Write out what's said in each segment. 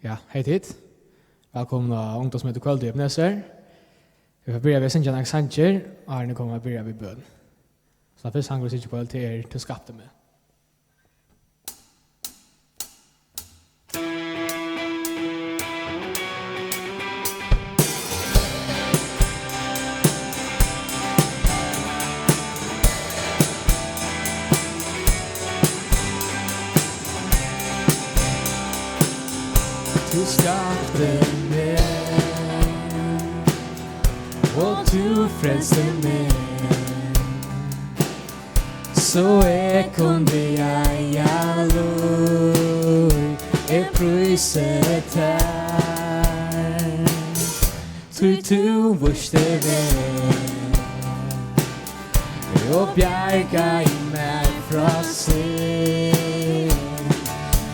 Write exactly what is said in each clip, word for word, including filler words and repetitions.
Ja, hey tit. Vælkomin á ungdómsmøti í kvøld í Ebenezer. Vit fara byrja við at syngja nakrar sangir, áðrenn vit koma at byrja við bøn. So tann fyrsti sangur, vit syngja í kvøld, tað er Tú skapti meg. Tú skapti meg, og tú frelsti meg, so eg kundi eiga lív. Eg prísi tær, tí tú vísti veg og bjargaði mær frá synd.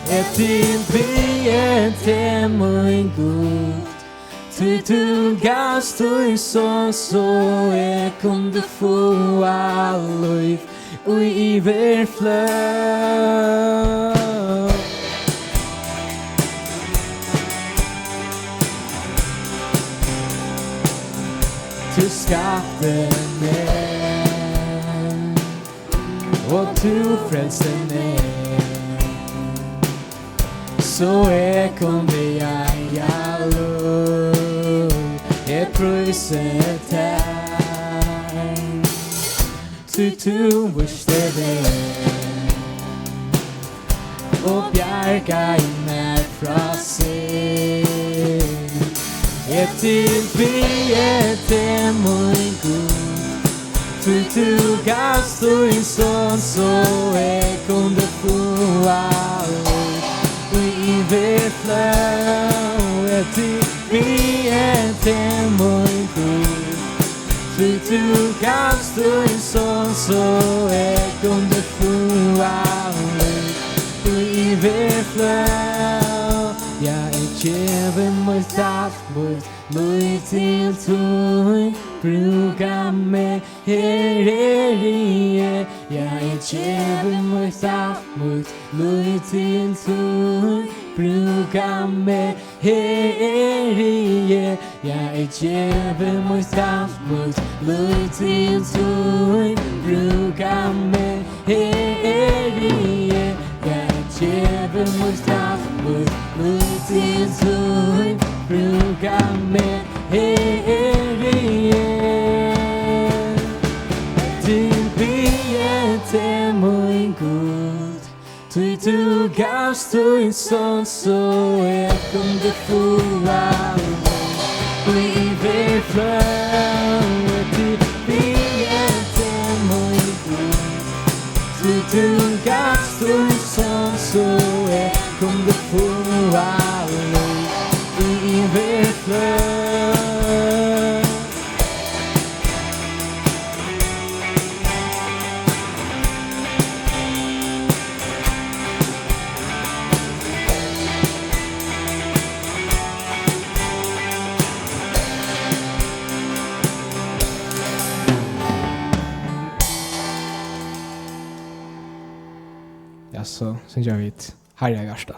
Eg tilbiði teg, mín Gud, tí tú gavst tín son, so eg kundi fáa lív í yvirflóð. Tú skapti meg, og tú frelsti meg, so eg kundi eiga lív. Eg prísi tær, tí tú vísti veg og bjargaði mær frá synd. Eg tilbiði teg, mín Gud, tí tú gavst tín son, so eg kundi fáa lív í yvirflóð. Eg tilbiði teg, mín Gud, tí tú gavst tín son, so eg kundi fáa lív í yvirflóð. Ja, eg gevi mítt alt, mítt lív til tín, brúka meg, her eri eg. Ja, eg gevi mítt alt, mítt lív til tín, brúka meg, her eri eg. Ja, eg gevi mítt alt, mítt lív til tín, brúka meg, her eri eg. Ja, eg gevi mítt alt, mítt lív til tín, brúka meg, her eri eg. Tilbiði teg, mín Gud, tí tú gavst tín son, so eg kundi fáa lív í yvirflóð. Tilbiði teg, mín Gud, tí tú gavst tín son, so eg kundi fáa lív í yvirflóð. Ja, so syngja vit Herre hjarta.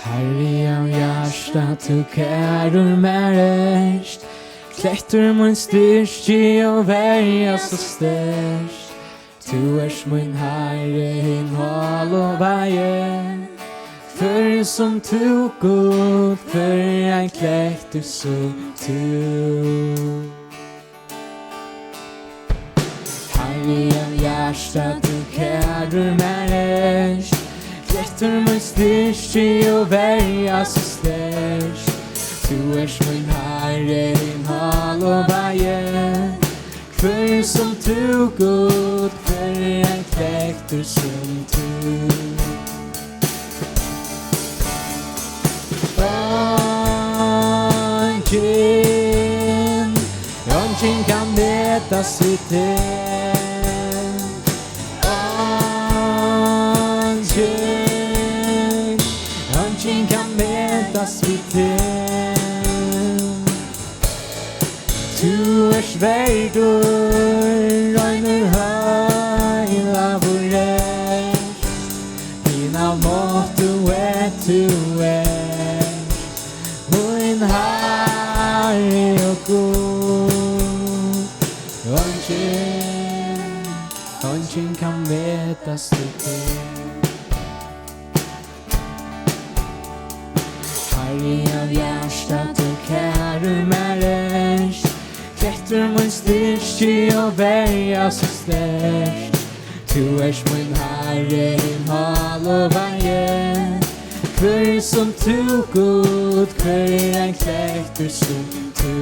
Herre, av hjarta, tú kærir mær ert, klettur mín styrki og verja so sterkt. Tú ert mín Herre, hin hálovaði, hvør sum tú, Gud, hvør ein klettur sum tú. Herre, av hjarta, tú kærir mær ert, klettur mín styrki og verja so sterkt. Tú ert mín Herre, hin hálovaði, hvør sum tú, Gud, hvør ein klettur sum tú. Eingin, Eingin kann metast við teg. Eingin, eingin kann metast við teg. Tú ert verdur, reinur, heilagur ert. Hin almáttugi tú ert, mín Harri og Gud. Eingin, eingin kann metast við teg. Harri, av hjarta tú kærur mær ert, klettur mín styrki og verja so sterkt. Tú ert mín Harri, hin hálovaði, hvør sum tú, Gud, hvør er ein klettur sum tú?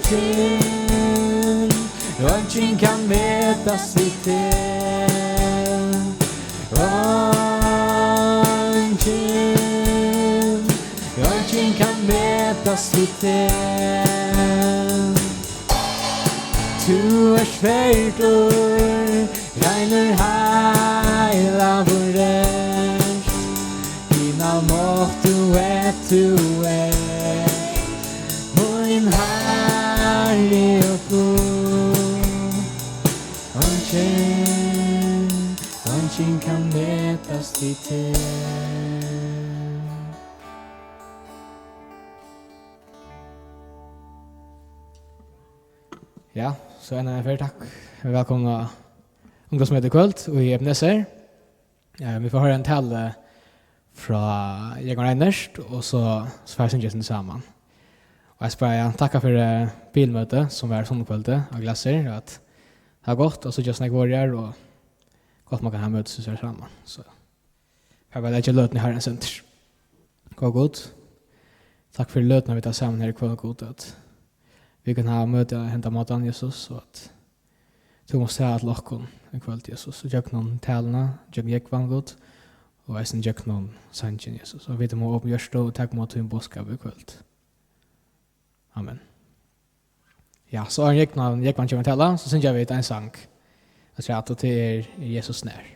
Eingin, eingin kann metast við teg. Eingin, eingin kann metast við teg. Tú ert verdur, reinur, heilagur ert, hin almáttugi tú ert, mín Harri og Gud. Eingin, eingin kann metast við teg. Ja, so enn ein ferð takk. Vælkomin á ungdómsmøti í kvøld í Ebenezer. Eh, vit fáa hoyra eina talu frá Jógvan Reinert, og so, so fara vit at syngja eitt sindur saman. Og eg skal bara, ja, takka fyri, eh, bilmøtið, sum var sunnukvøldið á Glacier, og at tað var gott at síggja so nógv her, og gott man kann hava møti seg saman. So, eg vil leggja løtuna í Harrans hendur. Góði Gud, takk fyri løtuna vit hava saman her í kvøld, Gud, at vit kunnu hava møti á henda mátan, Jesus, og at tú mást tala til okkum í kvøld, Jesus, og gjøgnum taluna, gjøgnum Jógvan, Gud, og eisini gjøgnum sangin, Jesus. Og vit mugu opna hjørtu og taka ímóti tínum boðskapi í kvøld. Amen. Ja, so áðrenn Jógvan, Jógvan kemur at tala, so syngja vit ein sang. Afturat, og tað er Jesus nær.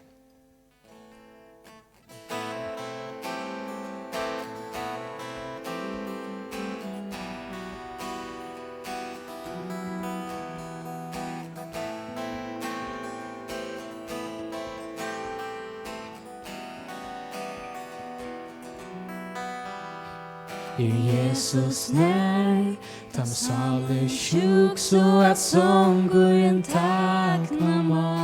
Er Jesus nær, tá sál er sjúk, so at songurin tagna má.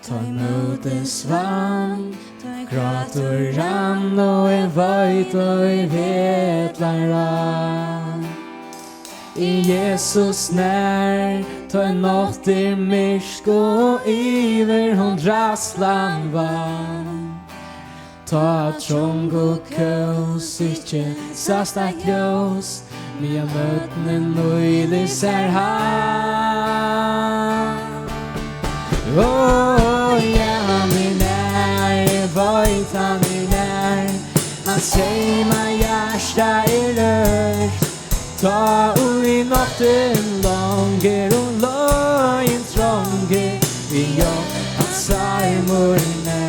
Tá mótið svann, tá grátur rann, og eg veit, og eg vetlar á. Er Jesus nær, tá nátt er myrk, og yvir hon ræðslan vann. Tá trong og kaos ikki sæst eitt ljós, meðan ódnin nýlir sær hann. Ó, ja, hann er nær, eg veit hann er nær. Hann seymar hjarta er rørt. Tá ið náttin long er og løgin trong er, við Jógvans armur nær.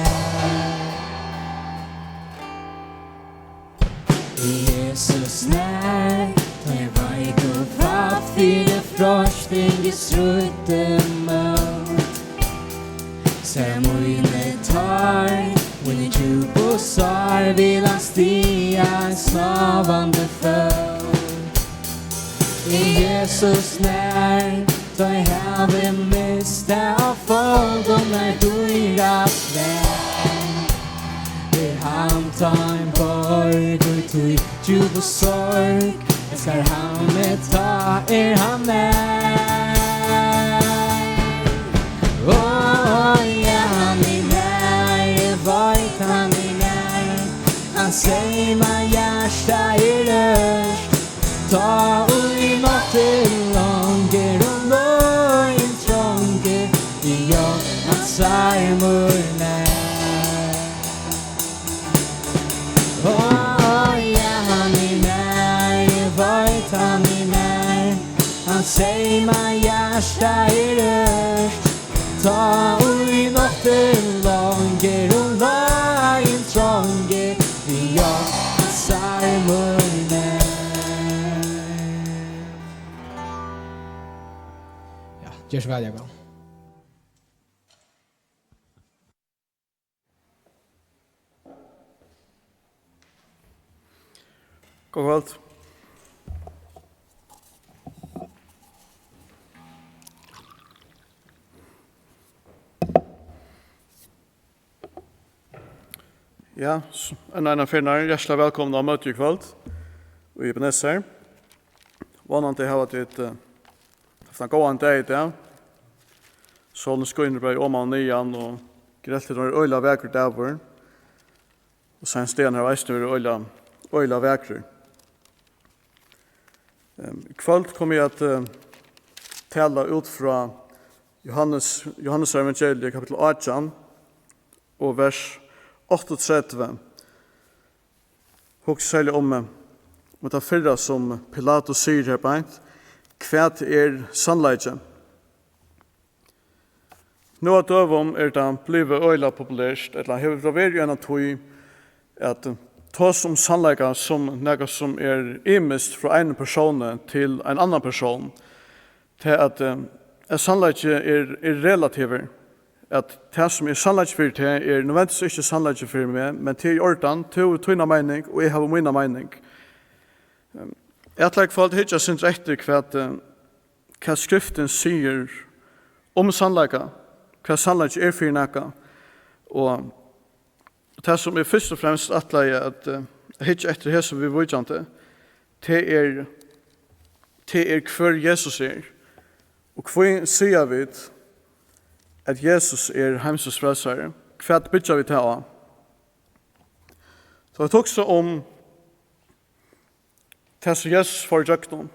Jesus nær, tá eg veik og fattig, fyri freisting eg stríddi mót. Sær míni tár, míni djúpu sár, vil hann stiga ein sovandi fót. Er Jesus nær, tá eg havi mist tað á fótum, nær dýrast var. Er hann tá ein borg í tí djúpu sorg, elskar hann meg, tá er hann nær. Ó, ja, hann er nær, eg veit hann er nær. Hann seymar hjarta er rørt. Tá ið náttin long er og løgin trong er, við Jógvans armur nær. Tey man hjartað er rørt, tá ið náttin long er og lágin trong er, við Jákups armur nær. Ja, ger so væl, Jákup. Gott kvøld. Ja, s-, enn eina ferð hjartaliga vælkomin á møtið í kvøld í Ebenezer. Vónandi hava tit, eh, havt ein góðan dag í dag. Sólin skínur bæði oman og niðan, og generelt er tað ein øgiliga vakur dagur. Og seinastu dagarnar hava eisini verið øgiliga, øgiliga vakrir. Ehm, í kvøld komi eg at, eh, tala út frá Jóhannes, Jóhannes evangeliið, kapittul átjan og vers áttaogtretivu. Hugsi serliga um, eh, um tað fyrra, sum Pilatus sigur her beint: Hvat er sannleiki? Nú á døgum er tað blivið øgiliga populert, ella hevur tað verið í eina tíð, at tosa um sannleika sum nakað, sum er ymiskt frá einum persóni til ein annan persón. Tað at, eh, at sannleiki er, er relativur, at tað, sum er sannleiki fyri teg, er nødvendigvis ikki sannleiki fyri meg, men tað er í ordan, tú hevur tína meining, og eg havi mína meining. Eg ætlaði í kvøld at hyggja eitt sindur eftir, hvat, eh, hvat Skriftin sigur um sannleika, hvat sannleiki er fyri nakað, og tað, sum eg fyrst og fremst ætlaði at, eh, hyggja eftir hesum viðvíkjandi, tað er, tað er, hvør Jesus er. Og hví siga vit, at Jesus er heimsins frelsari? Hvat byggja vit tað á? Tá vit hugsa um tað, sum Jesus fór ígjøgnum,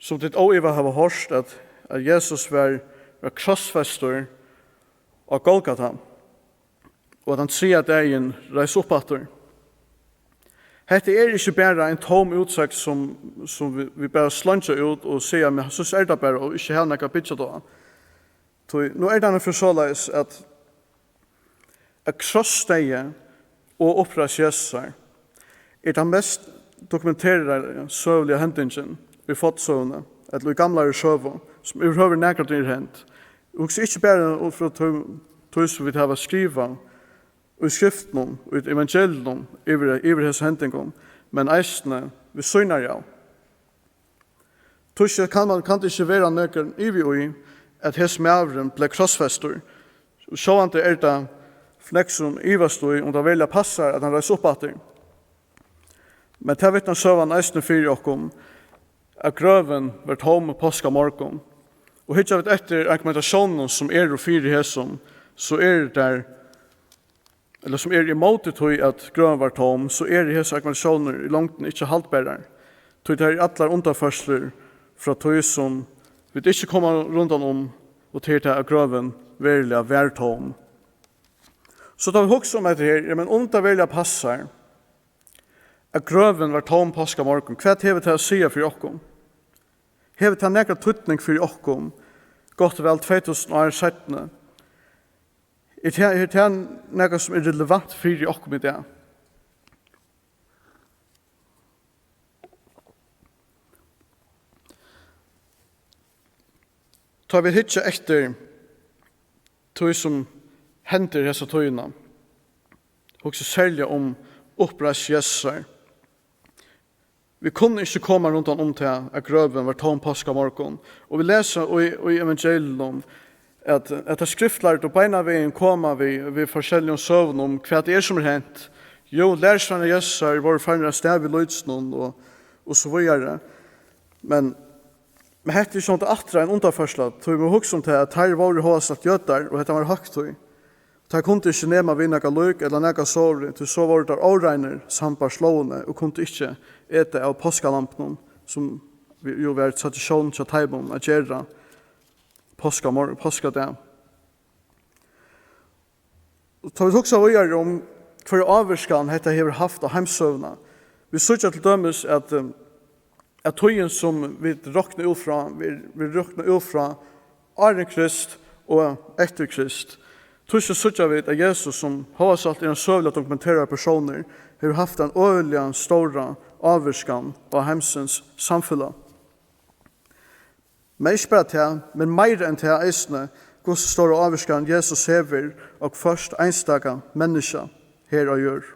sum tit óivað hava hoyrt, at, at Jesus var, var krossfestur á Golgata, og at hann triðja dagin reis upp aftur. Hetta er ikki bara ein tóm útsøgn, sum, sum vit, vit bara sleingja út og siga, men so er tað bara, og ikki hava nakað at byggja tað á. Tí nú er tað nú fyri soleiðis, at, at krossdeyði og uppreisn Jesusar er tann mest dokumenteraða søguliga hendingin í fornsøguni, ella í gamlari søgu, sum yvirhøvur nakrantíð er hend. Hugsi ikki bara út frá tí, tí sum vit hava skrivað í Skriftunum, í evangeliunum, yvir, yvir hesum hendingum, men eisini við síðurnar av. Tískil kann man, kann tað ikki vera nøkur ivi í, at hesin maðurin bleiv krossfestur. Og sjálvandi er tað nógv sum ivast í, um tað veruliga passar, at hann reis upp aftur. Men tað vitnar søgan eisini fyri okkum, at grøvin var tóm páskamorgun. Og hyggja vit eftir argumentasjónunum, sum eru fyri hesum, so eru tær, ella sum eru ímóti tí, at grøvin var tóm, so eru hesar argumentasjónir í longdini ikki haldbarar, tí tær eru allar undanførslur frá tí, sum vit ikki koma rundan um, og tað er tað, at grøvin veruliga var tóm. So tá vit hugsa um hetta her, ja, men um tað veruliga passar, at grøvin var tóm páskamorgun, hvat hevur tað at siga fyri okkum? Hevur tað nakran týdning fyri okkum, gott og væl tvey túsund ár seinni? Er tað, er tað nakað, sum er relevant fyri okkum í dag? Tá vit hyggja eftir tí, sum hendir hesa tíðina, hugsi serliga um uppreisn Jesusar. Vit kunnu ikki koma rundan um tað, at grøvin var tóm páskamorgun. Og vit lesa í, í evangeliunum, at, at tey skriftlærdu beinanvegin koma við, við forskelligum søgum um, hvat tað er, sum er hent. Jú, lærisveinar Jesusar vóru farnir avstað við líkinum og, og so víðari. Men, men hetta er sjálvandi aftur ein undanførsla, tí vit mugu hugsa um tað, at teir vóru hóast alt jødar, og hetta var høgtíð. Teir kundu ikki nema við nakað lík ella nakað sovorðið, tí so vóru teir óreinir sambært lógini og kundu ikki eta av páskalambinum, sum vi-, jú var traditión hjá teimum at gera páskamor-, páskadag. Og tá vit hugsa víðari um, hvørja ávirkan hetta hevur havt á heimssøguna, vit síggja til dømis, at, eh, at tíðin, sum vit rokna út frá, vit, vit rokna út frá áðrenn Krist og eftir Krist, tískil síggja vit, at Jesus, sum hóast alt er ein søguliga dokumenteraður persónur, hevur havt ein øgiliga stóra ávirkan á heimsins samfelag. Men ikki bara tað, men meira enn tað eisini, hvussu stóra ávirkan Jesus hevur á hvørt einstaka menniskja her á jørð.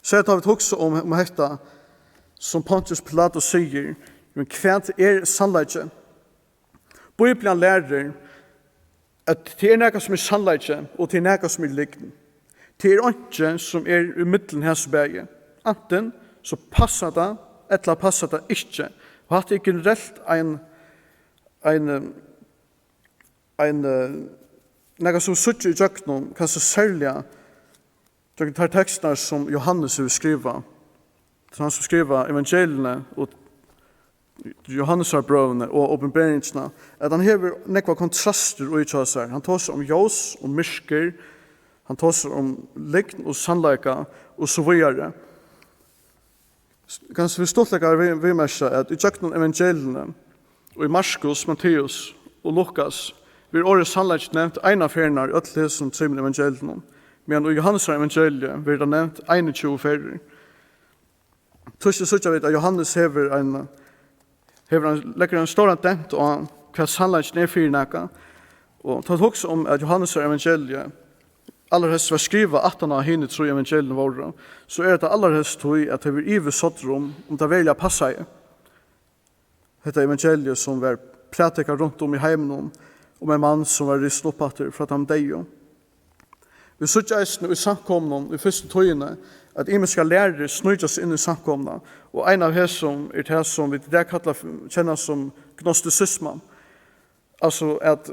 So tá vit hugsa um, um hetta, sum Pontius Pilatus sigur, men hvat er sannleiki? Bíblian lærir, at tað er nakað, sum er sannleiki, og tað er nakað, sum er lygn. Tað er einki, sum er í millum hasi bæði. Antin so passar tað, ella passar tað ikki. Og hatta er generelt ein, ein, ein, eh, nakað, sum síggja í gjøgnum, kanska serliga gjøgnum tær tekstirnar, sum Jóhannes hevur skrivað. Tað er hann, sum skrivar evangeliini og Jóhannesarbrøvini og Opinberingina, at hann hevur nógvar kontrastir í hjá sær. Hann tosar um ljós og myrkur, hann tosar um lygn og sannleika og so víðari. Kanska vit stuttliga við-, viðmerkja, at í gjøgnum evangeliini, í Markus, Matteus og Lukas, verður orðið sannleiki nevnt eina ferðina í øll hesum trimum evangeliunum, meðan í Jóhannesar evangelii verður tað nevnt einogtjúgu ferðir. Tískil síggja vit, at Jóhannes hevur ein, hevur ein, leggur ein stóran dent á, hvat sannleikin er fyri nakað. Og tá vit hugsa um, at Jóhannesar evangelii allarhelst var skrivað aftan á hini trý evangeliini vóru, so er tað allarhelst tí, at tað verður ivi soddur um, um tað veruliga passaði. Hetta evangeliið, sum var prædikað runt um í heiminum, um ein mann, sum var risin upp aftur frá teimum deyðu. Vit síggja eisini í samkomunum í fyrstu tíðini, at ymiskar lærur sníkja seg inn í samkomuna, og ein av hesum er tað, sum vit í dag kalla, kenna sum gnostisisma. Altso at,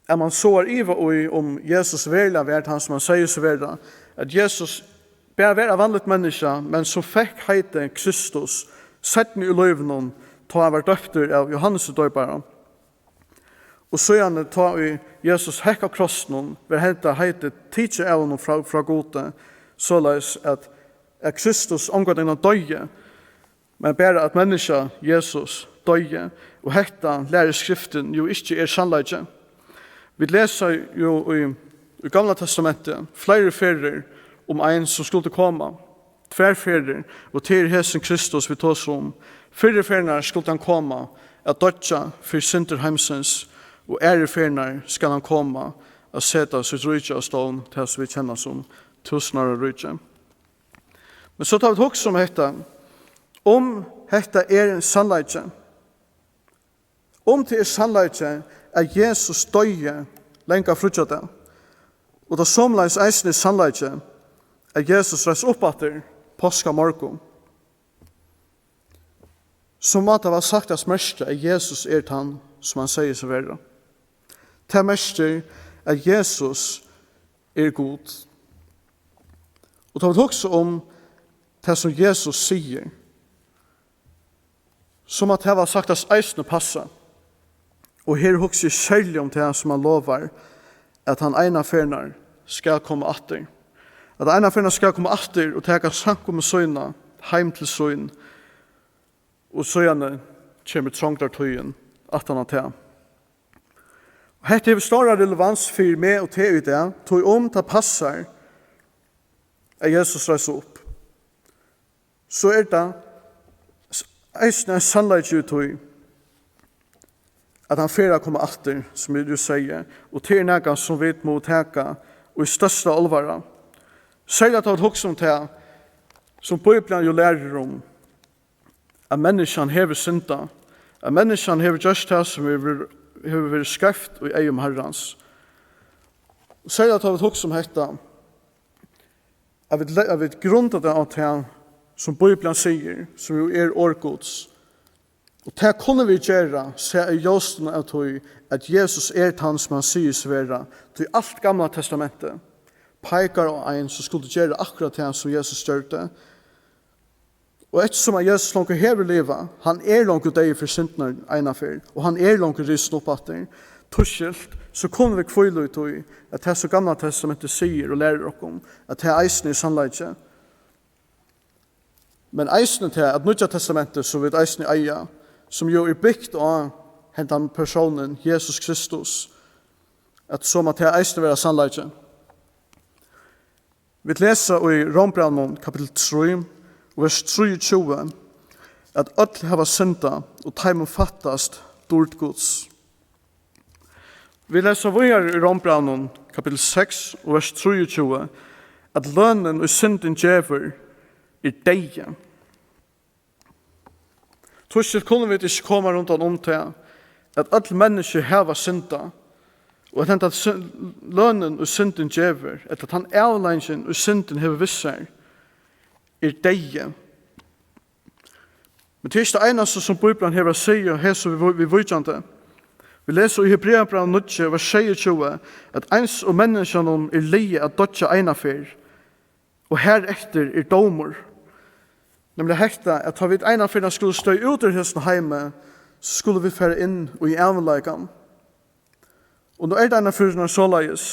at mann sáar iva í, um Jesus veruliga var tann, sum hann segði seg vera, at Jesus bara var eitt vanligt menniskja, men sum fekk heitið Kristus seinni í lívinum, tá hann var døptur av Jóhannesi doypara. Og síðani, tá ið Jesus hekk á krossinum, var hetta heitið tikið av honum frá, frá Gudi, soleiðis at, at Kristus ongantíð doyði, men bara at menniskjað Jesus doyði, og hetta lærir Skriftin jú ikki er sannleiki. Vit lesa jú í, í Gamla Testamenti fleiri ferðir um ein, sum skuldi koma, tvær ferðir, og tað er hesin Kristus, vit tosa um. Fyrru ferðina skuldi hann koma at doyggja fyri syndir heimsins, og aðru ferðina skal hann koma at seta sítt ríki á stovn, tað sum vit kenna sum túsundáraríkið. Men so tá vit hugsa um hetta, um hetta er ein sannleiki, um tað er sannleiki, at Jesus doyði langa fríggjadag, og tað somuleiðis eisini er sannleiki, at Jesus reis upp aftur páskamorgun, so má tað væl saktans merkja, at Jesus er tann, sum hann segði seg vera. Tað merkir, at Jesus er Gud. Og tá vit hugsa um tað, sum Jesus sigur, so má tað væl saktans eisini passa. Og her hugsi eg serliga um tað, sum hann lovar, at hann eina ferðina skal koma aftur. At eina ferðina skal koma aftur og taka samkomu sína heim til sín. Og síðani kemur trongdartíðin aftan á tað. Og hetta hevur stóra relevans fyri meg og teg í dag, tí um tað passar, at Jesus reis upp, so er tað s-, eisini ein sannleiki í tí, at hann fer at koma aftur, sum eg jú segði, og tað er nakað, sum vit mugu taka í størsta álvara. Serliga tá vit hugsa um tað, sum Bíblian jú lærir um, at menniskjan hevur syndað, at menniskjan hevur gjørt tað, sum hevur, hevur verið skeivt í eygum Harrans. Og serliga tá vit hugsa um hetta, at vit le-, at vit grunda tað á tað, sum Bíblian sigur, sum jú er orð Guds. Og tað kunnu vit gera, sæð í ljósinum av tí, at Jesus er tann, sum hann sigur seg vera, tí alt Gamla Testamentið peikar á ein, sum skuldi gera akkurát tað, sum Jesus gjørdi. Og eftirsum at Jesus longu hevur livað, hann er longu deyður fyri syndirnar eina ferð, og hann er longu risin upp aftur, tískil, so kunnu vit hvíla í tí, at tað, sum Gamla Testamentið sigur og lærir okkum, at tað eisini er sannleiki. Men eisini tað, at Nýggja Testamentið, sum vit eisini eiga, sum jú er bygt á hendan persónin, Jesus Kristus, at so má tað eisini vera sannleiki. Vit lesa í Rómbrævinum kapitul trý, vers trýogtjúgu, at øll hava syndað og teimum fattast dýrd Guds. Vit lesa víðari í Rómbrævinum kapitul seks og vers trýogtjúgu, at lønin, ið syndin gevur, er deyði. Tískil kunnu vit ikki koma rundan um tað, at øll menniskju hava syndað, og at henda sy-, lønin, ið syndin gevur, ella tann avleiðingin, ið syndin hevur við sær, er deyði. Men tað er ikki tað einasta, sum Bíblian hevur at siga hesum við-, viðvíkjandi. Vit lesa í Hebreabrævinum níggju, vers sjeyogtjúgu, at eins og menniskjanum er lagið at doyggja eina ferð, og hareftir er dómur. Nemliga hetta, at tá vit eina ferð skulu stíga út úr hesum heimi, so skulu vit fara inn í ævinleikan. Og nú er tað eina ferð soleiðis,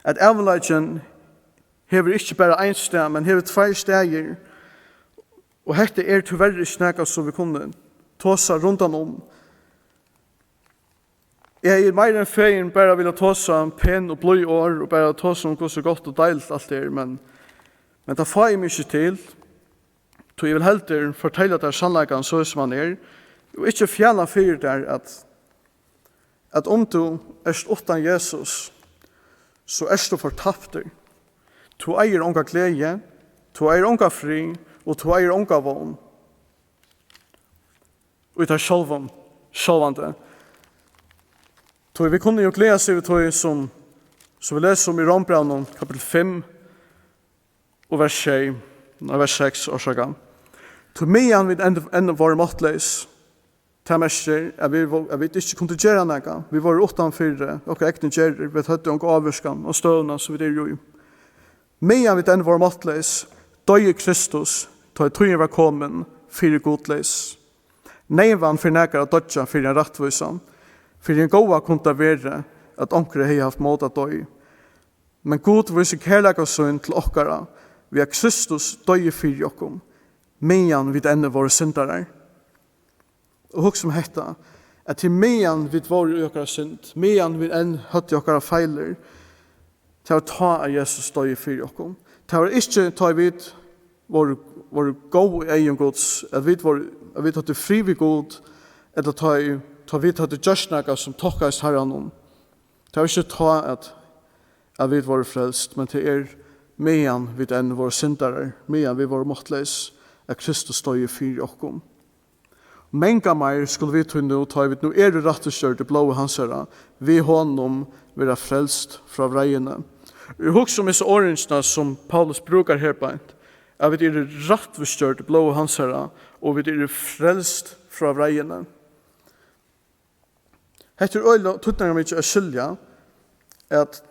at ævinleikin hevur ikki bara ein stað, men hevur tveir staðir. Og hetta er tíverri ikki nakað, sum vit kunnu tosa rundan um. Eg hevði meira enn fegin bara vilja tosa pen og blíð orð og bara tosa um, hvussu gott og deiligt alt er, men, men tað fái eg meg ikki til. Tí eg vil heldur fortelja tær sannleikan, so sum hann er, og ikki fjala fyri tær, at, at um tú ert uttan Jesus, so ert tú fortaptur. Tú eigur onga gleði, tú eigur onga frið, og tú eigur onga vón í tær sjálvum, sjálvandi. Tí vit kunnu jú gleðast yvir tí, sum, sum vit lesa um í Rómbrævinum, kapitul fimm og vers sjey, nei, vers seks, orsaka. Tí meðan vit enn, enn vóru máttleys, tað merkir, at vit vo-, at vit ikki kundu gera nakað. Vit vóru uttan fyri okkara egnu gerðir. Vit høvdu onga ávirkan á støðuna, sum vit eru í. Meðan vit enn vóru máttleys, doyði Kristus, tá ið tíðin var komin, fyri gudleys. Neyvan fyri nakar at doyggja fyri ein rættvísan, fyri ein góða kundi tað verið, at onkrir hevði havt mót at doyð. Men Gud vísir kærleika sín til okkara, við at Kristus doyði fyri okkum, meðan vit enn vóru syndarar. Og hugsa um hetta, at til meðan vit vóru í okkara synd, meðan vit enn høvdu okkara feilir, tað var tá, at Jesus doyði fyri okkum. Tað var ikki, tá ið vit vóru, vóru góð í eygum Guds, at vit vóru, at vit høvdu frið við Gud, ella tá ið, tá vit høvdu gjørt nakað, sum tokkaðist Harranum. Tað var ikki tá, at, at vit vóru frelst, men tað er, meðan vit enn vóru syndarar, meðan vit vóru máttleys, at Kristus doyði fyri okkum. Mangan meir skulu vit tí nú, tá ið vit nú eru rættvísgjørd í blóði hansara, við honum vera frelst frá vreiðini. Og hugsa um hesa orðingina, sum Paulus brúkar her beint, at vit eru rættvísgjørd í blóði hansara, og vit eru frelst frá vreiðini. Hetta er øgiliga týdningarmikið at skilja, at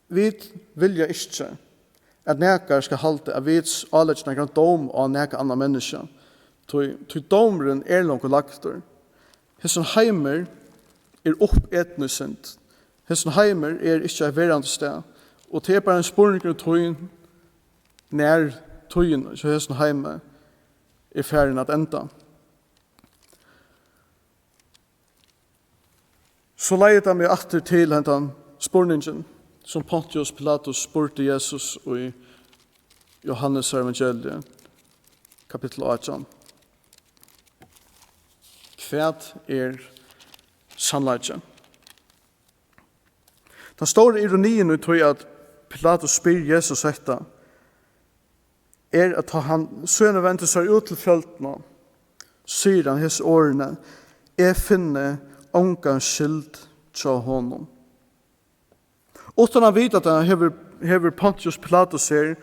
vit vilja ikki, at nakar skal halda, at vit áleggja nakran dóm á nakað annað menniskja, tí, tí dómurin er longu lagdur. Hesin heimur er uppetin í synd. Hesin heimur er ikki eitt verandi stað, og tað er bara ein spurningur um tíð, nær tíðin hjá hesum heimi er farin at enda. So leiðir tað meg aftur til hendan spurningin, sum Pontius Pilatus spurdi Jesus í Jóhannes evangeliet, kapittul átjan. Hvat er sannleiki? Tann stóra ironiin í tí, at Pilatus spyr Jesus hetta, er, at tá hann síðani vendir sær út til fjøldina, sigur hann hesi orðini: "Eg finni onga skyld hjá honum." Uttan at vita tað, hevur, hevur Pontius Pilatus her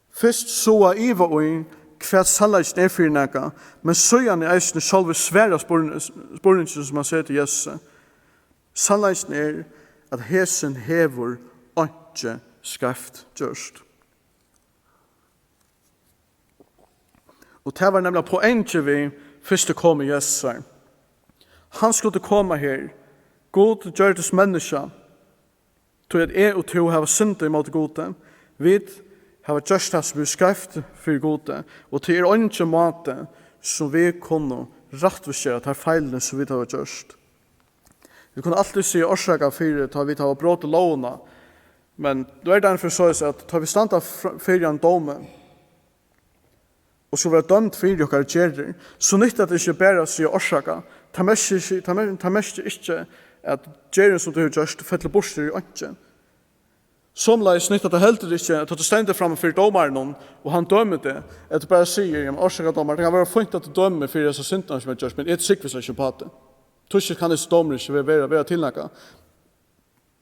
fyrst sáað iva í, hvat sannleikin er fyri nakað, men síðani eisini sjálvur svarað spurning-, spurninginum, sum hann setir Jesusi. Sannleikin er, at hesin hevur einki skeivt gjørt. Og tað var nemliga poengið við fyrstu komu Jesusar. Hann skuldi koma her. Gud gjørdist menniskja, tí at eg og tú hava syndað ímóti Gudi. Vit hava gjørt tað, sum er skeivt fyri Gudi, og tað er eingin máti, sum vit kunnu rættvísgera tær feilini, sum vit hava gjørt. Vit kunnu altíð siga orsaka fyri, tá vit hava brotið lógina, men nú er tað fyri soleiðis, at tá vit standa fr-, fyri ein dómi, og skulu vera dømd fyri okkara gerðir, so nyttar tað ikki bara at siga orsaka. Tað merkir ikki, tað mer-, tað merkir ikki, at gerðin, sum tú hevur gjørt, fellur burtur í einki. Somuleiðis nyttar tað heldur ikki, at tú stendur framman fyri dómaranum, og hann dømir teg, at tú bara sigur: "Jamen, orsaka, dómari, tað kann vera fínt, at tú dømir meg fyri hesa syndina, sum eg havi gjørt, men eg trúgvi so ikki upp á tað. Tískil kann hesin dómur ikki vera, vera, vera til nakað."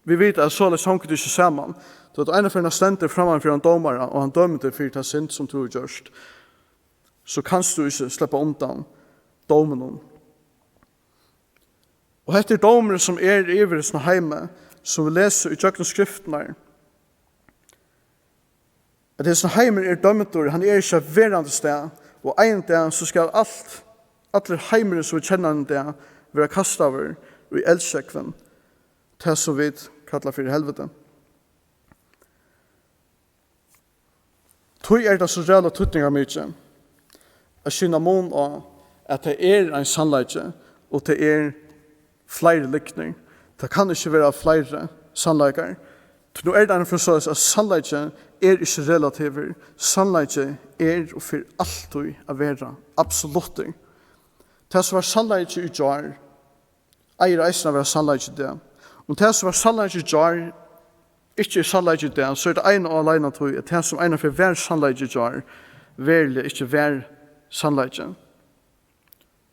Vit vita, at soleiðis hongur tað ikki saman. Tá tú eina ferðina stendur framman fyri ein dómara, og hann dømir teg fyri ta synd, sum tú hevur gjørt, so kanst tú ikki sleppa undan dóminum. Og hetta er dómurin, sum er yvir hesum heimi, sum vit lesa í gjøgnum skriftirnar, at hesin heimur er dømdur, hann er ikki eitt verandi stað, og ein dag so skal alt, allur heimurin, sum vit kenna hann í dag, vera kastaður í eldsjógvin, tað sum vit kalla fyri helviti. Tí er tað so ræðuliga týdningarmikið at skilja mun á, at tað er ein sannleiki, og tað er fleiri lygnir. Tað kann ikki vera fleiri sannleikar. Tí nú er tað einaferð soleiðis, at sannleiki er ikki relativur. Sannleiki er og fer altíð at vera absoluttur. Tað, sum var sannleiki í gjár, eigur eisini at vera sannleiki í dag. Um tað, sum var sannleiki í gjár, ikki er sannleiki í dag, so er tað eina og aleina tí, at tað, sum einaferð var sannleiki í gjár, veruliga ikki var sannleiki.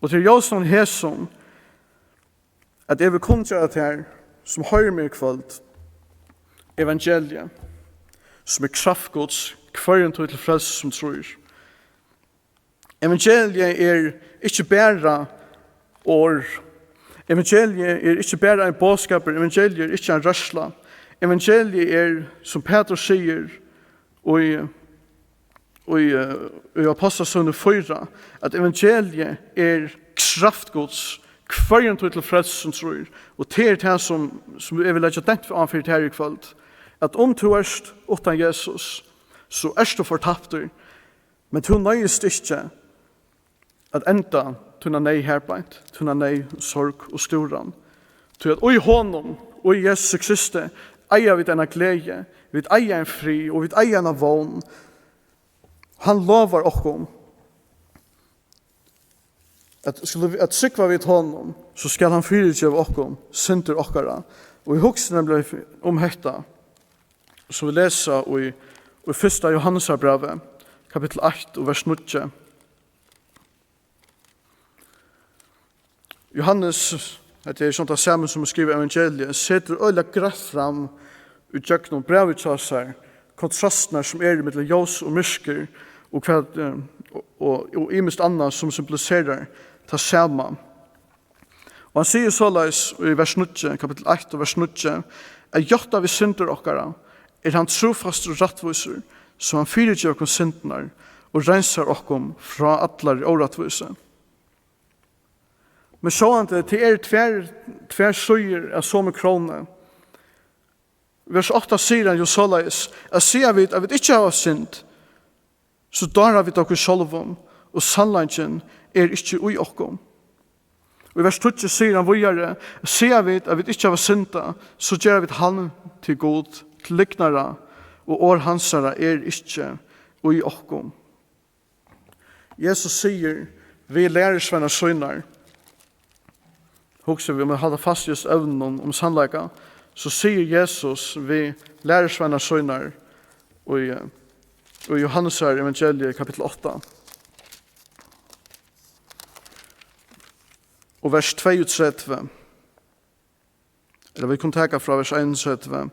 Og tað er ljósið av hesum, at eg vil kunngera tær, sum hoyrir meg í kvøld, evangeliið, sum er kraft Guds, hvørjum tí til frelsu, sum trýr. Evangeliið er ikki bara orð. Evangeliið er ikki bara ein boðskapur. Evangeliið er ikki ein rørsla. Evangeliið er, sum Pætur sigur í, í, eh, í Ápostlasøguni fýra, at evangeliið er kraft Guds, hvørjum tí til frelsu, sum trýr. Og tað er tað, sum, sum eg vil leggja dent á fyri tær í kvøld, at um tú ert uttan Jesus, so ert tú fortaptur. Men tú noyðist ikki at enda tína neyð her beint, tína neyð, sorg og stúran. Tí at í honum, í Jesusi Kristi, eiga vit eina gleði, vit eiga ein frið og vit eiga eina vón. Hann lovar okkum, at skulu vit, at trúgva vit honum, so skal hann fyrigeva okkum syndir okkara. Og eg hugsi nemliga um hetta, sum vit lesa í, í fyrsta Jóhannesarbrævi, kapittul eitt og vers níggju. Jóhannes, hetta er somt tað sami sum at skriva evangeliið, setur øgiliga greitt fram í gjøgnum brævið hjá sær kontrastirnar, sum eru millum ljós og myrkur, og hvat, eh, og, og, og ymiskt annað, sum symboliserar tað sama. Og hann sigur soleiðis í vers níggju, kapittul eitt og vers níggju, at játta vit syndir okkara, er hann trúfastur og rættvísur, so hann fyrigevur okkum syndirnar og reinsar okkum frá allari órættvísi. Men sjálvandi, tað eru tvær, tvær síður av somu krónu. Vers átta sigur hann jú soleiðis, at siga vit, at vit ikki hava synd, so dára vit okkum sjálvum, og sannleikin er ikki í okkum. Og í vers tíggju sigur hann víðari, at siga vit, at vit ikki hava syndað, so gera vit hann til Gud, til lygnara, og orð hansara er ikki í okkum. Jesus sigur við lærisveinar sínar, hugsi, vit mugu halda fast í hesum evnum um sannleika, so sigur Jesus við lærisveinar sínar í, í Jóhannesar evangeliið, kapittul átta og vers tveyogtretivu. Ella vit kunnu taka frá vers einogtretivu.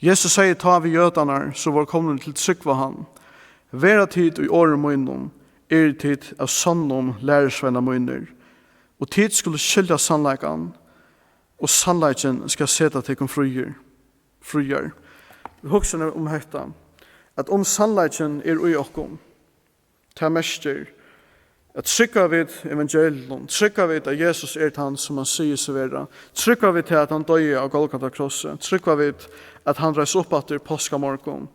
Jesus segði tá við jødarnar, sum vóru komnir til trúgv á hann: Vera tit í orðum mínum, eru tit av sonnum lærisveinar mínir, og tit skulu skilja sannleikan, og sannleikin skal seta tykkum fríir, fríar. Hugsa nú um hetta, at um sannleikin er í okkum, tað merkir, at trúgva vit evangelium, trúgva vit, at Jesus er tann, sum hann sigur seg vera, trúgva vit til, at hann doyði á Golgata krossi, trúgva vit, at hann reis upp aftur páskamorgun,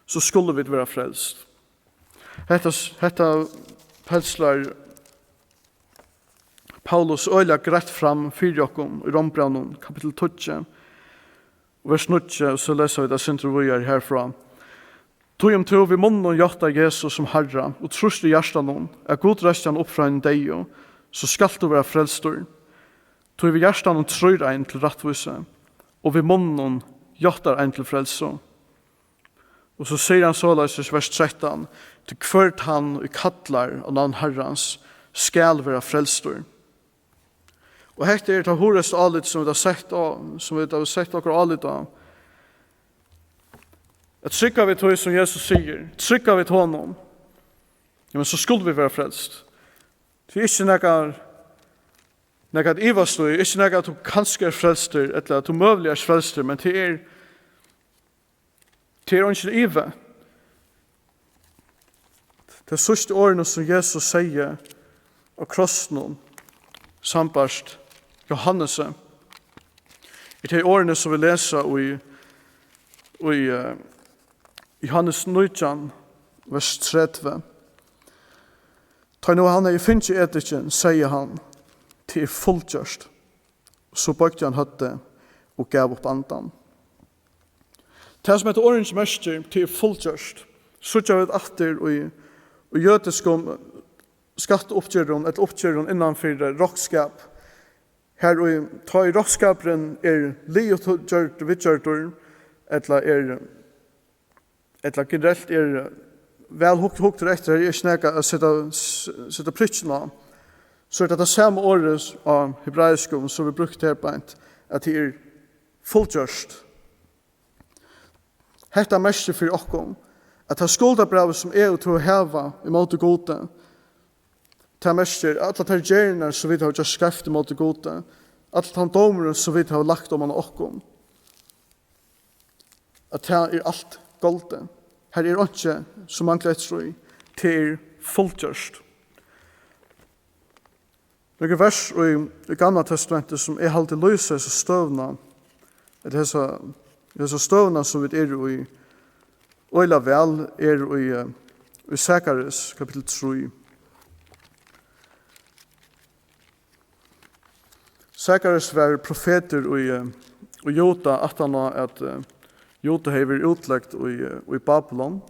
so skulu vit vera frelst. Hetta, hetta penslar Paulus øgiliga greitt fram fyri okkum í Rómbrævinum, kapittul tíggju, vers níggju, og so lesa vit eitt sindur víðari herfrá. Tí um tú við munninum játtar Jesus sum Harra og trýrt í hjartanum, at Gud reisti hann upp frá hinum deyðu, so skalt tú vera frelstur. Tí við hjartanum trýr ein til rættvísi, og við munninum játtar ein til frelsu. Og so sigur hann soleiðis í vers trettan: Tí hvør tann, ið kallar á navn Harrans, skal vera frelstur. Og hetta er tað hugreista álit, sum vit hava sett á, sum vit hava sett okkara álit á. At trúgva vit tí, sum Jesus sigur, trúgva vit honum, ja, men so skulu vit vera frelst. Tað er ikki nakar, nakar at ivast í, ikki nakar, at tú kanska ert frelstur, ella at tú møguliga ert frelstur, men tað er, tað er eingin ivi. Tey síðstu orðini, sum Jesus segði á krossinum, sambært Johannesi, er tey orðini, sum vit lesa í, í, eh, Johannes nítjan, vers tretivu. Tá nú hann hevði fingið edikin, segði hann: Tað er fullgjørt. So boygdi hann høvdið og gav upp andan. Tað, sum hetta orðið merkir, tað er fullgjørt, síggja vit aftur í, í jødiskum skattauppgerðum ella uppgerðum innan fyri roknskap. Har í, tá ið roknskapurin er liðugt gjørd-, viðgjørdur, ella er, ella generelt er væl hugt, hugt eftir, har er ikki nakað at seta, s-, seta prikkin á, so er tað tað sama orðið á hebraiskum, sum vit brúktu her beint, at tað er fullgjørt. Hetta merkir fyri okkum, at tað skuldabrævið, sum eg og tú hava ímóti Gudi, tað merkir, at allar tær gerðirnar, sum vit hava gjørt skeivt ímóti Gudi, allur tann dómurin, sum vit hava lagt oman á okkum, at tað er alt goldið. Har er einki, sum manglar eftir í. Tað er fullgjørt. Nøkur vers í, í Gamla Testamenti, sum eg haldi lýsa hesa støðuna, ella hesa, hesa støðuna, sum vit eru í, øgiliga væl, er í, eh, í Sakaris, kapittul trý. Sakaris var profetur í, eh, í Juda, aftan á at, eh, Juda hevði verið útlegd í, eh, í Babylon.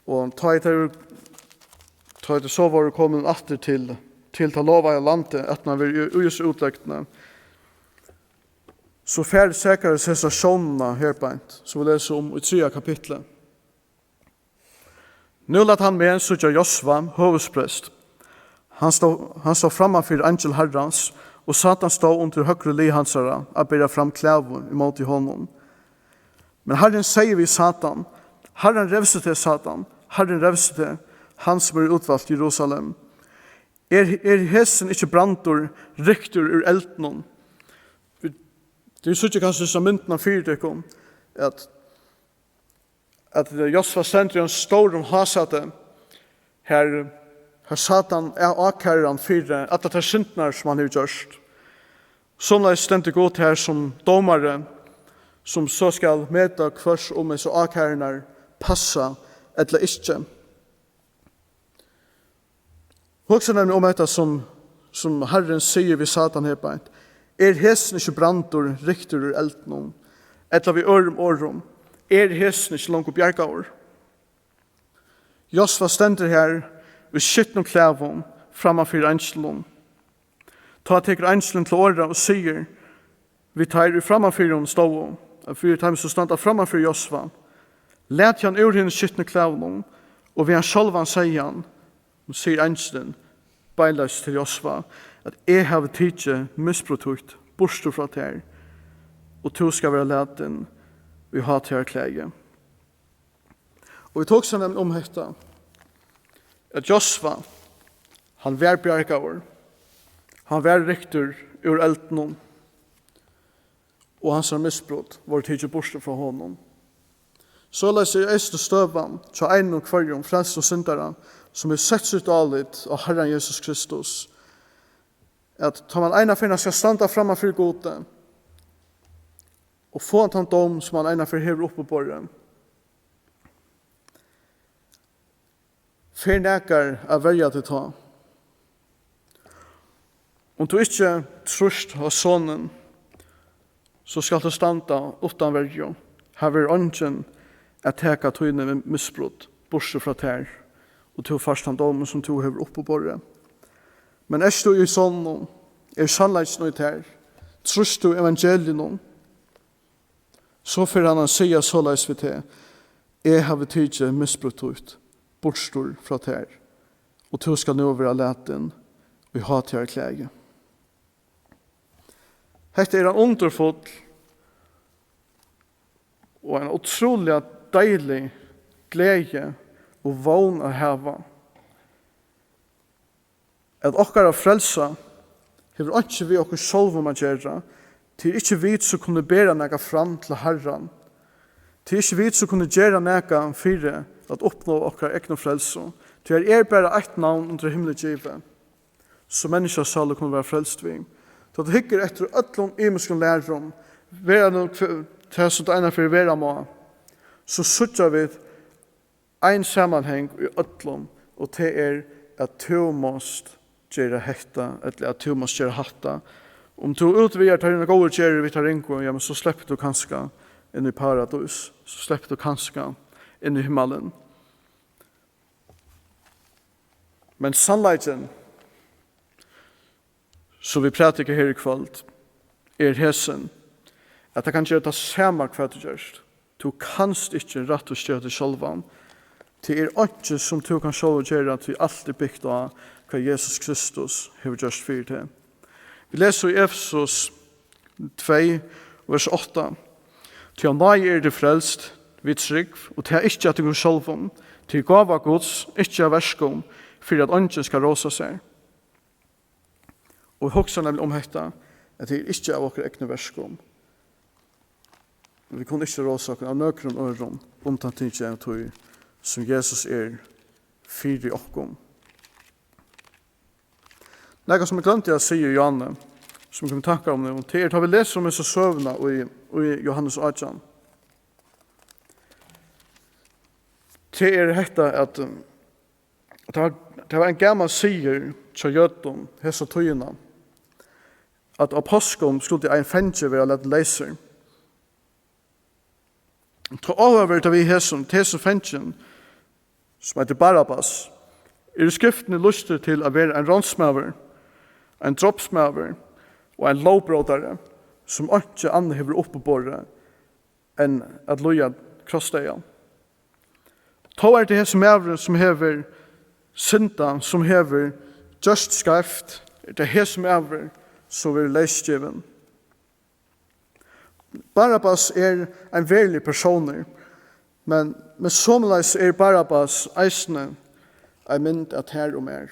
Og tá ið tey, tá ið tey so vóru komin aftur til, til tað lovaða landið, at man var í, í hesi útlegdini, so fær Sakaris hesa sjónina her beint, sum vit lesa um í triðja kapitli. Nú læt hann meg síggja Josva, høvuðsprest. Hann stóð, hann stóð framman fyri eingil Harrans, og Satan stóð undir høgru lið hansara at bera fram klagu ímóti honum. Men Harrin segði við Satan: Harrin revsi teg, Satan, Harrin revsi teg, hann sum er útvalt Jerusalem. Er, er hesin ikki brandur ryktur úr eldinum? Vit, tit síggja kanska hesa myndina fyri tykkum, at, at Josva stendur í einum stórum hásæti, har, har Satan er ákærari fyri allar tær syndirnar, sum hann hevur gjørt. Somuleiðis stendur Gud her sum dómari, sum so skal meta, hvørs um hesar ákærurnar passa ella ikki. Hugsa nemliga um hetta, sum, sum Harrin sigur við Satan her beint: Er hesin ikki brandur ryktur úr eldinum? Ella við øðrum orðum: Er hesin ikki longu bjargaður? Josva stendur har í skitnum klæðum framman fyri einglinum. Tá tekur eingilin til orða og sigur við teir, ið framman fyri honum stóðu, fyri teimum, sum standa framman fyri Josva: Latið hann úr hinum skitnu klæðunum. Og við hann sjálvan segði hann, sigur eingilin beinleiðis til Josva, at: Eg havi tikið misbrot títt burtur frá tær, og tú skalt vera latin í hátíðarklæði. Og vit hugsa nemliga um hetta, at Josva, hann var bjargaður, hann var ryktur úr eldinum, og hansara misbrot vóru tikin burtur frá honum. Soleiðis er eisini støðan hjá einum og hvørjum frelstum syndara, sum hevur sett sítt álit á Harran Jesus Kristus, at tá man einaferð skal standa framman fyri Gudi og fáa tann dóm, sum hann einaferð hevur uppiborið, Fer nakar at verja teg tá? Um tú ikki trýrt á Sonin, so skalt tú standa uttan verju. Har verður eingin at taka tíni misbrot burtur frá tær, og tú fært tann dómin, sum tú hevur uppiborið. Men ert tú í Soninum, er sannleikin í tær, trýrt tú evangeliinum, so fer hann at siga soleiðis við teg: Eg havi tikið misbrot títt burtur frá tær, og tú skalt nú vera latin í hátíðarklæði. Hetta er ein undurfull og ein ótrúliga deilig gleði og vón at hava, at okkara frelsa hevur einki við okkum sjálvum at gera. Tað er ikki vit, sum kunnu bera nakað fram til Harran. Tað er ikki vit, sum kunnu gera nakað fyri at uppnå okkara egnu frelsu. Tí har er bara eitt navn undir himli givið, sum menniskjasálir kunnu vera frelst við. Tá tú hyggur eftir øllum ymiskum lærum, vera nú hv-, tað sum tað einaferð vera má, so síggja vit ein samanhang í øllum, og tað er, at tú mást gera hetta, ella at tú mást gera hatta. Um tú útvigar tær góðu gerðir við tær ringu, ja, men so sleppur tú kanska inn í paradís, so sleppur tú kanska inn í himmalin. Men sannleikin, sum vit prædika her í kvøld, er hesin, at tað kann gera tað sama, hvat tú gert. Tú kanst ikki rættvísgera teg sjálvan. Tað er einki, sum tú kanst sjálvur gera, tí alt er bygt á, hvat Jesus Kristus hevur gjørt fyri teg. Vit lesa í Efesus tvey, vers átta: Tí av náði eru tit frelst, við trúgv, og tað ikki av tykkum sjálvum, tað er gáva Guds, ikki av verkum, fyri at eingin skal rósa sær. Og hugsa nemliga um hetta, at tað er ikki av okkara egnu verkum. Vit kunnu ikki rósa okkum av nøkrum øðrum, undantikið av tí, sum Jesus er fyri okkum. Nakað, sum eg gloymdi at siga í áðni, sum eg kom í tankar um nú, tað er, tá vit lesa um hesa søguna í, í Jóhannes átjan, tað er hetta, at, um, tað var, tað var ein gamal siður hjá jødum hesa tíðina, at á páskum skuldi ein fangi vera latin leysur. Tað áhugavert við hesum, hesum fangin, sum eitur Barabbas, er í skriftini lýstur til at vera ein ránsmaður, ein drápsmaður og ein lógbrótari, sum einki annað hevur uppiborið enn at líða krossdeyða. Tó er tað hesin maðurin, sum hevur syndað, sum hevur gjørt skeivt, er tað hesin maður, sum verður leysgivin. Barabbas er ein veruligur persónur, men, men somuleiðis er Barabbas eisini ein mynd av tær og mær.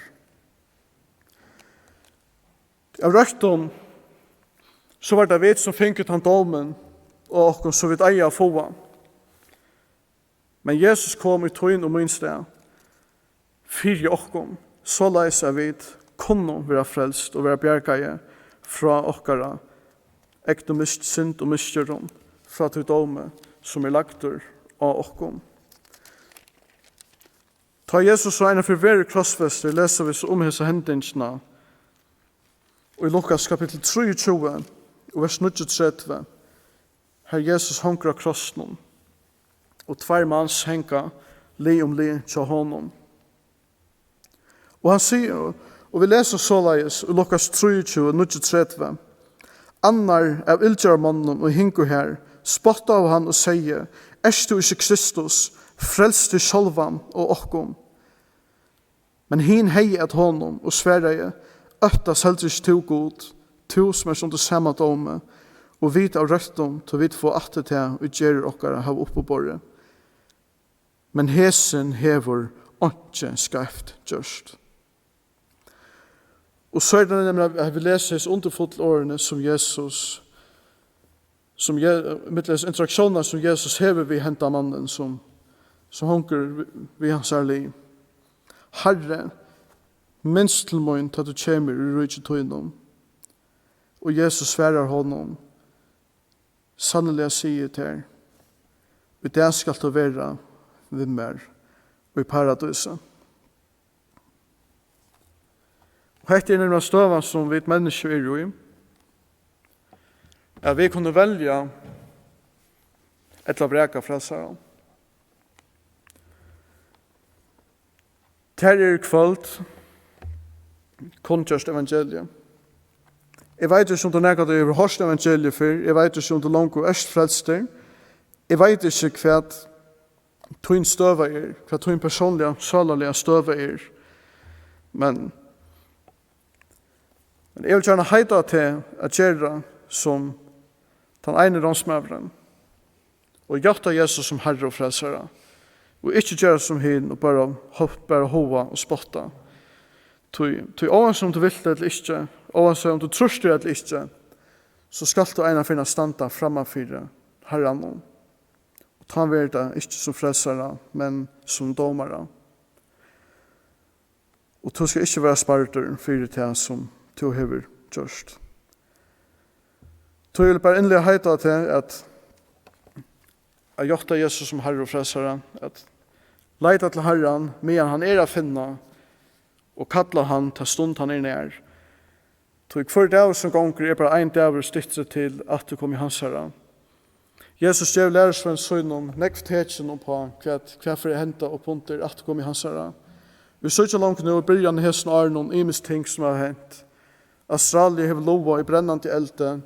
Av røttum, so var tað vit, sum fingu tann dómin á okkum, sum vit eiga at fáa. Men Jesus kom í tín og mín stað fyri okkum, soleiðis at vit kunnu vera frelst og vera bjargaði frá okkara egnu mis-, synd og misgerðum, frá tí dómi, sum er lagdur á okkum. Tá Jesus so einaferð verður krossfestur, lesa vit so um hesa hendingina í Lukas kapittul trýogtjúgu og vers níggjuogtretivu, har Jesus hongur á krossinum, og tveir mans hanga lið um lið hjá honum. Og hann sigur, og vit lesa soleiðis í Lukas trýogtjúgu, níggjuogtretivu: Annar av illgerðarmonnunum, ið hingu har, spottaði hann og segði: Ert tú ikki Kristus? Frels teg sjálvan og okkum. Men hin heyg at honum og svaraði: Óttast heldur ikki tú Gud, tú sum ert undir sama dómi, og vit av røttum, tá vit fáa aftur tað, ið gerðir okkara hava uppiborið. Men hesin hevur einki skeivt gjørt. Og so er tað nemliga, at vit lesa hesi undurfullu orðini, sum Jesus, sum Je-, millum hesar interaktiónirnar, sum Jesus hevur við henda mannin, sum, sum hongur við, við hansara lið: Harri, minst til mín, tá tú kemur í ríki tínum. Og Jesus svarar honum: Sanniliga sigi eg tær, í dag skalt tú vera við mær í paradísi. Hetta er nemliga støðan, sum vit menniskju eru í, at vit kunnu velja ella vraka frelsaran. Tær er í kvøld kunngjørt evangeliið. Eg veit ikki, um tú nakrantíð hevur hoyrt evangeliið fyrr. Eg veit ikki, um tú longu ert frelstur. Eg veit ikki, hvat tín støða er, hvat tín persónliga, sálarliga støða er. Men, men eg vil gjarna heita á teg at gera sum tann eini ránsmaðurin og játta Jesus sum Harra og Frelsara, og ikki gera sum hin og bara hop-, bara háða og spotta. Tí, tí óansæð um tú vilt ella ikki, óansæð um tú trýrt ella ikki, so skalt tú eina ferð standa framman fyri Harranum. Og tá verður tað ikki sum frelsara, men sum dómara. Og tú skalt ikki vera spardur fyri tað, sum tú hevur gjørt. Tí vil eg bara inniliga heita á teg at, at játta Jesus sum Harra og Frelsara, at leita til Harran, meðan hann er at finna, og kalla hann, ta stund hann er nær. Tí hvør dagur, sum gongur, er bara ein dagur styttri til afturkomu hansara. Jesus gevur lærisveinum sínum nógv tekin upp á, hvat, hvat fer at henda upp undir afturkomu hansara. Vit síggja longu nú í byrjan av hesum árinum ymisk ting, sum hava hent. Australia hevur logað í brennandi eldi.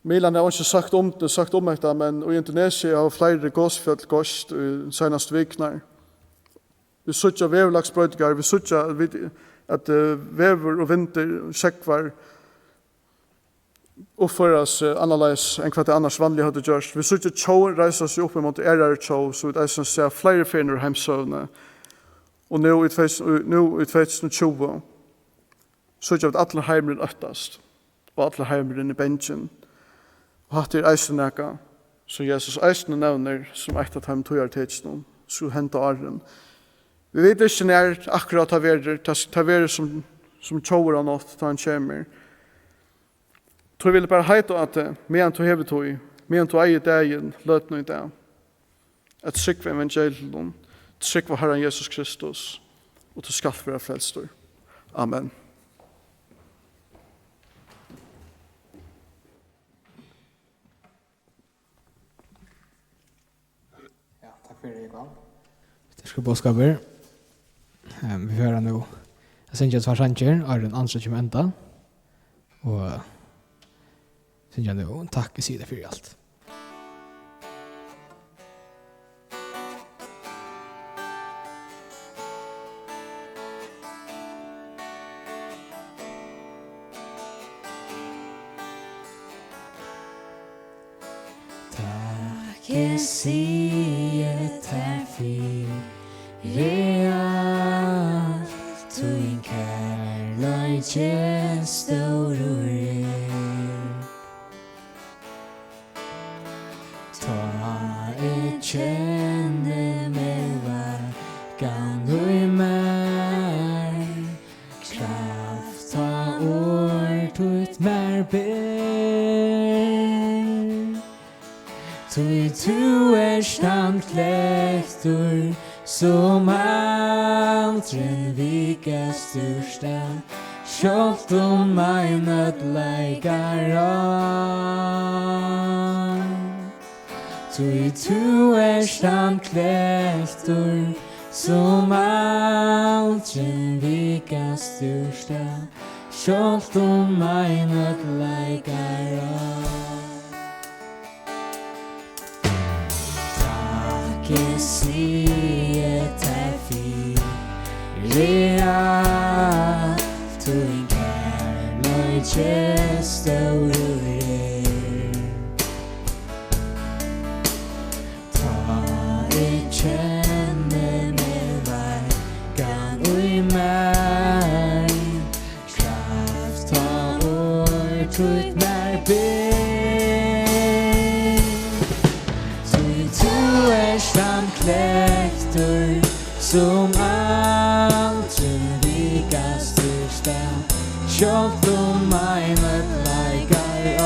Miðlarnir hava einki sagt um, sagt um hetta, men í Indonesia hava fleiri gosfjøll goyst í seinastu vikurnar. Vit síggja veðurlagsbroytingar, vit síggja, at vit, at, eh, veður og vindur, sjógvar uppføra seg annarleiðis enn hvat tey annars vanliga høvdu gjørt. Vit síggja tjóð reisa seg upp ímóti aðrari tjóð, sum vit eisini sita fleiri ferðir í heimssøguni. Og nú í tvey, nú í tvey túsund og tjúgu síggja vit, allur heimurin óttast, og allur heimurin er bangin. Og hatta er eisini nakað, sum Jesus eisini nevnir sum eitt av teimum tíðartekinum, sum henda áðrenn. Vit vita ikki, nær akkurát tað verður, tað, tað verður sum, sum tjóvur á nátt, tá hann kemur. Tí vil eg bara heita á teg, meðan tú hevur tíð, meðan tú eigur dagin, løtuna í dag, at trúgva evangelium, trúgva Harran Jesus Kristus, og tú skalt vera frelstur. Amen. Ja, takk fyri, Jógvan. Sterkur boðskapur. Ehm, vit fara nú at syngja tveir sangir, áðrenn andrið kemur enda. Og syngja nú Takk, eg sigi tær fyri alt. Takk, eg sigi tær fyri alt, tín kærleiki stórur er. Tá eg kenni meg veikan í mær, kraft tá orð títt mær ber. Tí tú ert tann klektur, sum aldrin vikast úr stað, sjálvt um ein øll leikar á. Tí tú ert tann klektur, sum aldrin vikast úr stað, sjálvt um ein øll leikar á. Takk, eg sigi tær fyri alt, tín kærleiki stórur er. Tá eg kenni meg veikan í mær, kraft tá orð títt mær ber. Tí tú ert tann klektur, sum aldrin vikast úr stað, sjálvt um ein øll leikar á.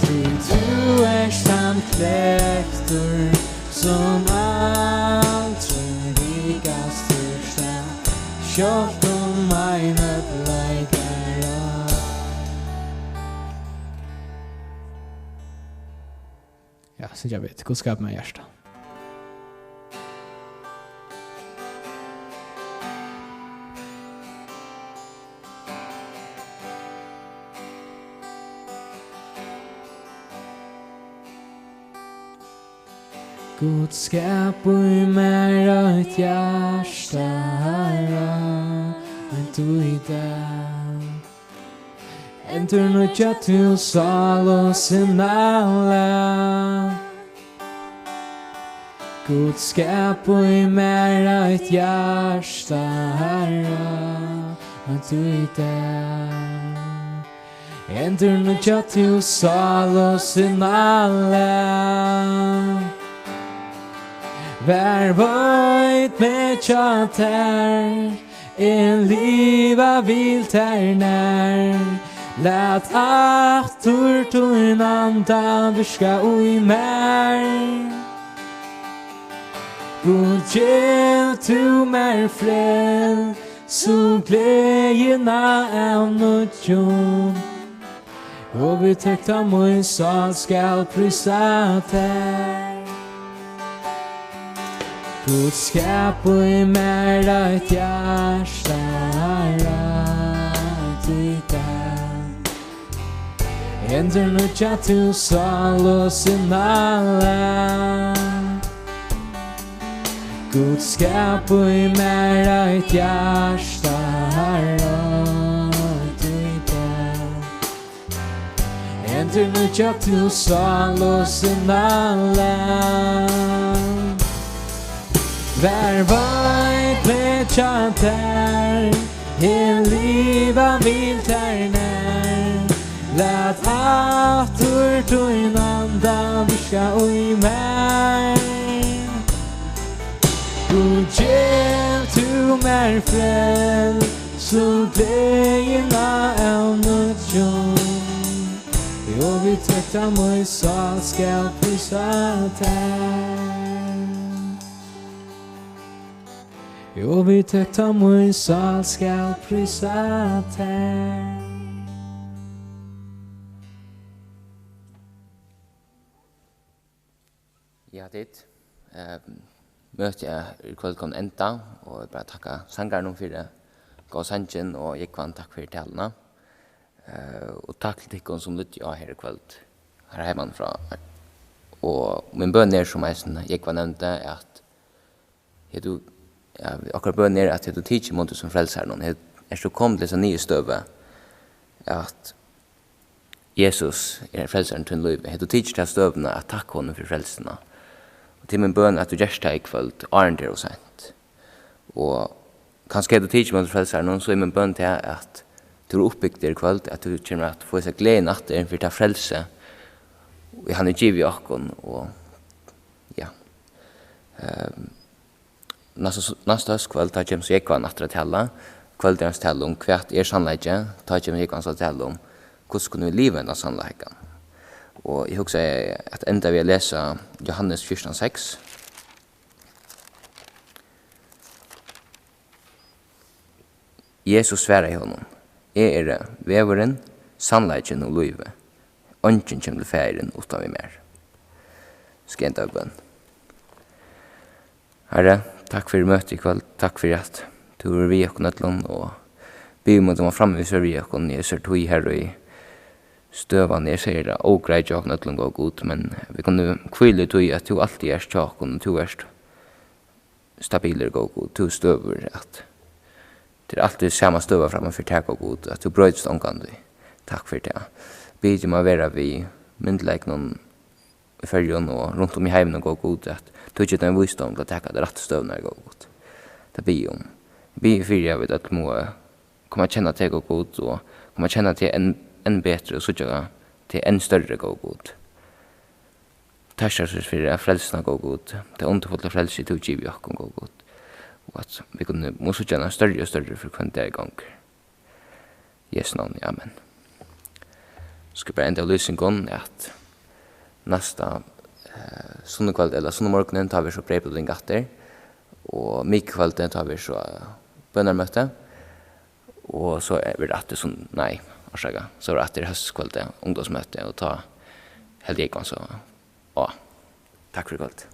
Tí tú ert tann klektur, sum aldrin vikast úr stað, Sjálvt um ein øll leikar á. Ja, syngja vit. Gud, skap mær hjarta. Gud, skap í mær eitt hjarta, Harra, eins og í dag. Endurnýggja tú sál og sinnalag. Gud, skap í mær eitt hjarta, Harra, eins og í dag. Endurnýggja tú sál og sinnalag. Ver veit meg hjá tær, eg liva vil tær nær. Lat aftur tín anda virka í mær. Gud, gev tú mær frið, so gleðina av nýggjum, og við tøkt av mín sál skal prísa tær. Gud, skap í mær eitt hjarta, Harra, eins og í dag. Endurnýggja tú sál og sinnalag. Gud, skap í mær eitt hjarta, Harra, eins og í dag. Endurnýggja tú sál og sinnalag. Ver veit meg hjá tær, eg liva vil tær nær. Lat aftur tín anda virka í mær. Gud, gev tú mær frið, so gleðina av nýggjum, og við tøkt av mín sál skal prísa tær. Og við tøkt av mín sál skal prísa tær. Ja, tit. Eh, møtið er í kvøld komið enda, og eg bara takka sangaranum fyri góða sangin, og Jógvan, takk fyri taluna. Eh, og takk til tykkum sum lyddu á her í kvøld, her heiman frá. Og mín bøn er, sum eisini Jógvan nevndi, at hevur tú, ja, okkara bøn er, at hevur tú tikið ímóti sum frelsaranum, hevur, ert tú komin til hesa niðurstøðu, at Jesus er frelsarin í tínum lívi, hevur tú tikið ta støðuna at takka honum fyri frelsuna, og tað er mín bøn, at tú gert tað í kvøld, áðrenn tað er ov seint. Og kanska hevur tú tikið ímóti frelsaranum, so er mín bøn til, at tú ert uppbygdur í kvøld, at tú kemur at fáa hesa gleðina aftur fyri tað frelsi, ið hann hevur givið okkum, og, ja. Ehm, Næsta s-, næsta hóskvøld, tá kemur so Jógvan aftur at tala. Kvøldið er hans tala um, hvat er sannleiki? Tá kemur Jógvan so at tala um, hvussu kunnu vit liva hendan sannleikan? Og eg hugsaði at enda við at lesa Jóhannes fjúrtan seks. Jesus svaraði honum: Eg eri vegurin, sannleikin og lívið. Eingin kemur til Faðirin uttan við mær. Skal eg enda við bøn? Harri, takk fyri møtið í kvøld. Takk fyri, at tú ert við okkum øllum, og biði um, at tú mást framvegis vera við okkum í hesari tíð, Harri, í støðan er, sigi eg, ógreið hjá okkum øllum, góði Gud, men vit kunnu hvíla í tí, at tú altíð ert hjá okkum, og tú ert stabilur, góði Gud, tú ert støðugur, at tað er altíð sama støða framman fyri tær, góði Gud, at tú broytist ongantíð. Takk fyri tað. Biði um at vera við myndugleikunum í Føroyum og runt um í heiminum, góði Gud, at tú gevur teimum vísdóm til at taka tær rættu støðurnar, góði Gud. Tað biði eg um. Eg biði fyri, at vit øll mugu koma at kenna teg, góði Gud, og koma at kenna teg enn, enn betri og síggja teg enn størri, góði Gud. Takk, Jesus, fyri at frelsuna, góði Gud, tað undurfulla frelsi, tú givið okkum, góði Gud, og at vit kunnu mugu síggja hana størri og størri fyri hvønn dag gongur. Í Jesu navni, amen. Skal bara enda av lýsingum, at næsta, eh, sunnukvøld ella sunnumorgunin, tá verður so breyðbróting aftur, og mikukvøldið, tá verður so, eh, bønarmøti. Og so er, verður aftur sum, nei, orsaka. So er aftur hóskvøldið, ungdómsmøti, og tá haldi eg jógvan so á. Takk fyri í kvøld.